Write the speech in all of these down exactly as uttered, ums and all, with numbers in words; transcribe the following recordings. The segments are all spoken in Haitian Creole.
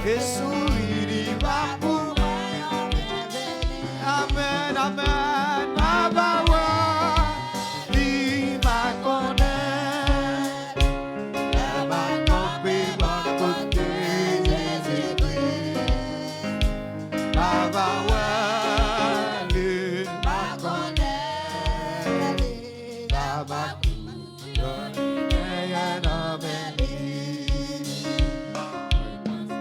E souri li va pou mwen yon mèvèy. Amèn, amèn. M a va wè li, m a konnen. Lè m a kanpe bò kote Jezikri, m a va wè li, m a konnen li. M a va Yo li genyen nan men li.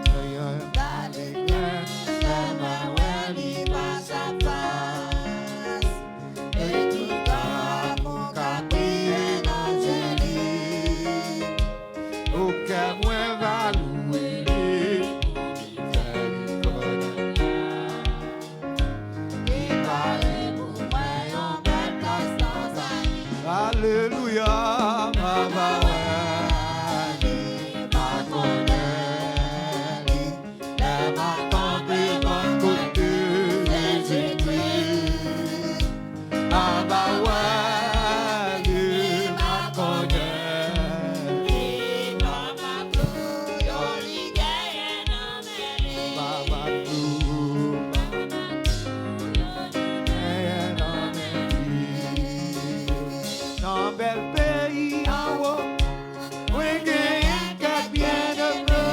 Genyen nan li, genyen nan men li, fas a fas. E tout lanmou ka briye nan je li. O kè mwen va louwe li pou mizèrikòd. Li pare pou mwen yon bèl plas nan zafè. Alelouya, m a va wè li, m a konnen li. Lè m a kanpe bò kote Jezikri, m a va wè li, m a konnen li. Papa Glou, yo li genyen nan men li. Papa Glou, genyen nan men li. Nan bèl peyi anwo, mwen genyen kèk byeneme.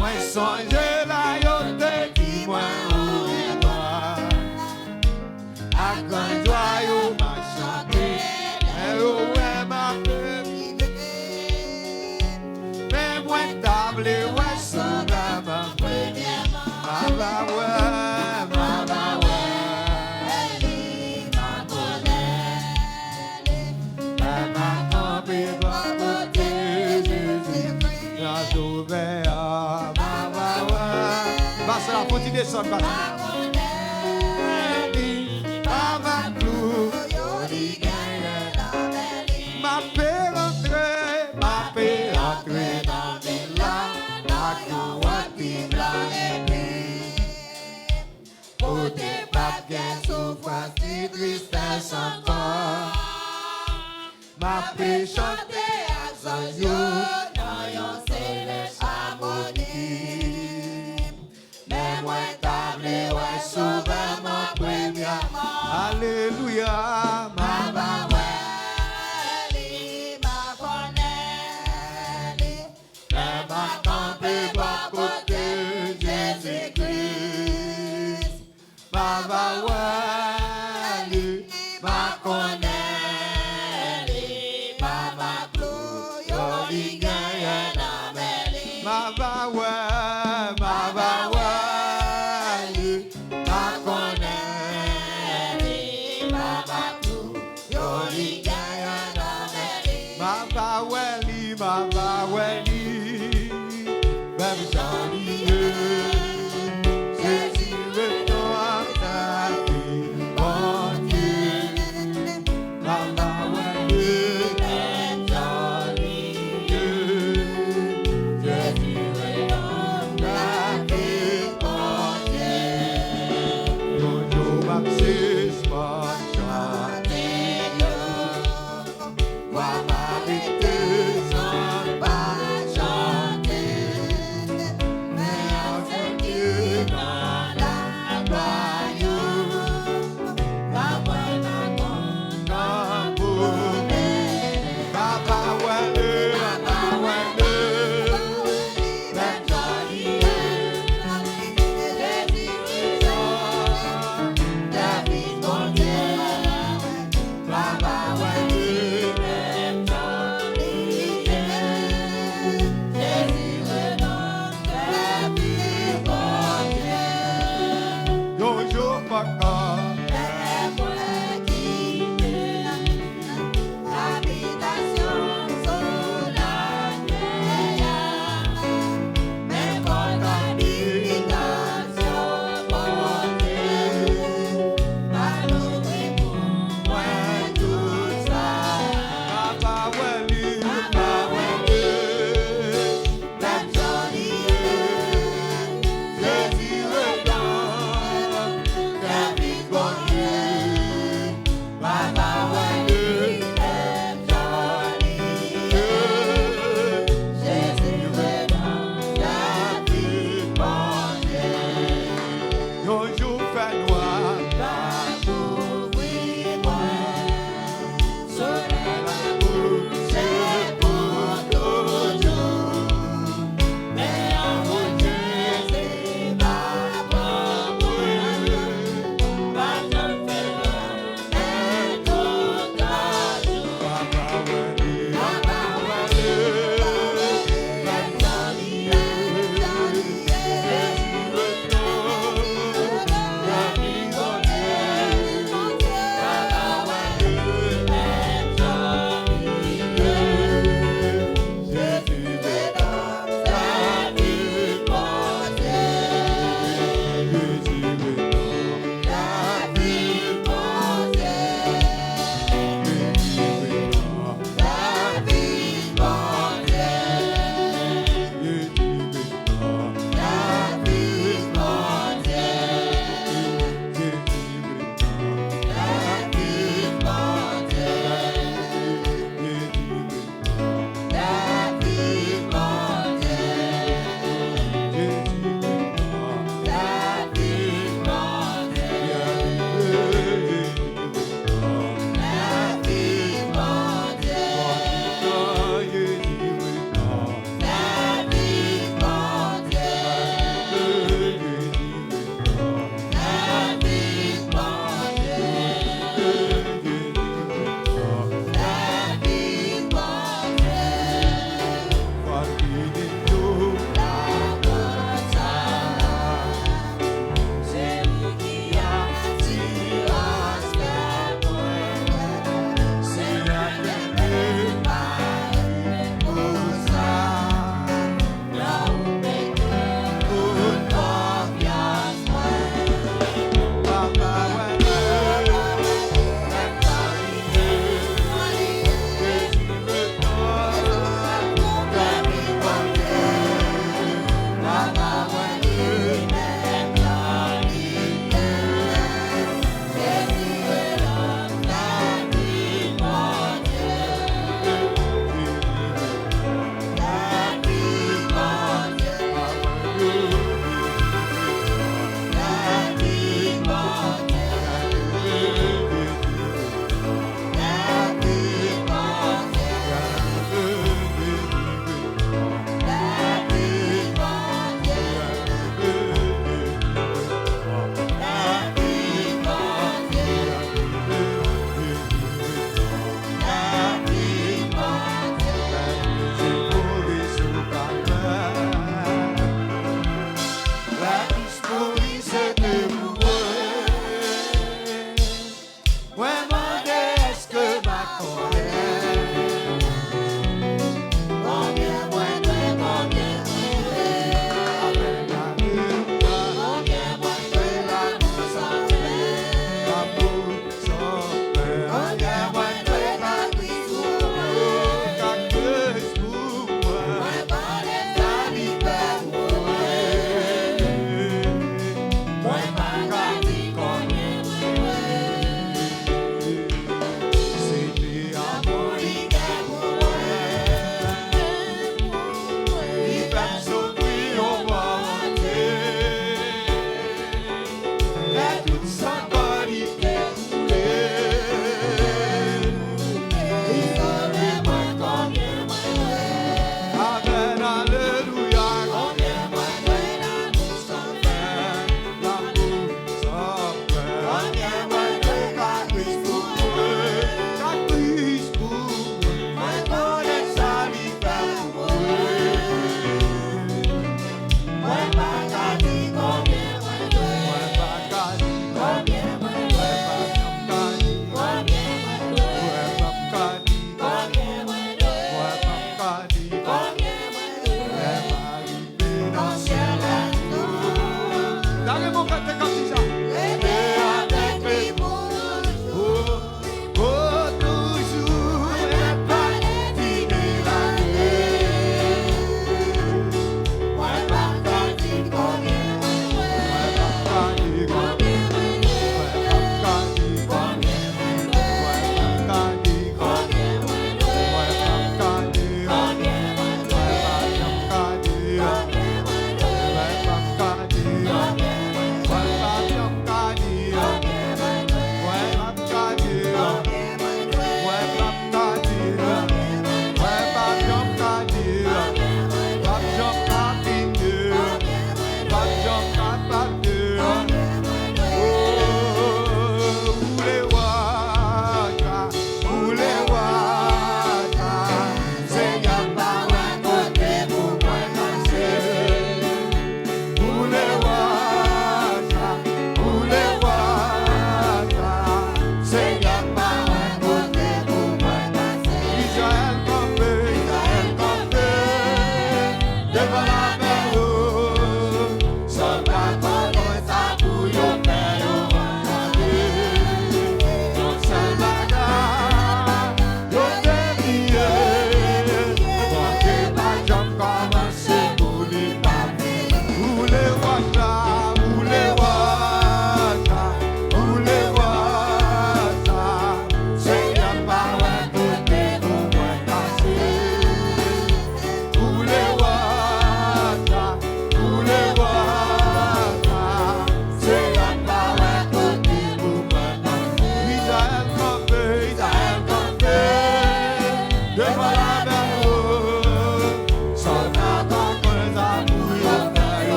Mwen sonje la yo te di mwen orevwa. Ak gran jwa yo m a chante, lè yo wè m ap rive. Men mwen ta vle wè Sovè m an premyèman. M a va wè, m a va wè li, m a konnen li. Lè m a kanpe bò kote Jezikri, nan Sovè a, m a va wè. Pastè la, fon ti desann, pastè. M a konnen li, m a va Glou, yo li genyen nan men li. M ape rantre, m ape rantre nan vil la, ak yon wòb pi blan epi kote p ap gen soufrans ni tristès ankò. M ape chante ak zanj yo nan yon selès amoni. Men mwen ta vle wè Sovè m an premyèman. Alelouya, m a va wè li, m a konnen li. Lè m a kanpe bò kote Jezikri, m a va wè li, m a konnen li. Papa Glou, yo li genyen nan men li. M a va wè, m a va wè li, m a konnen li. Papa Glou, yo li genyen nan men li. M a va wè li, m a va wè li.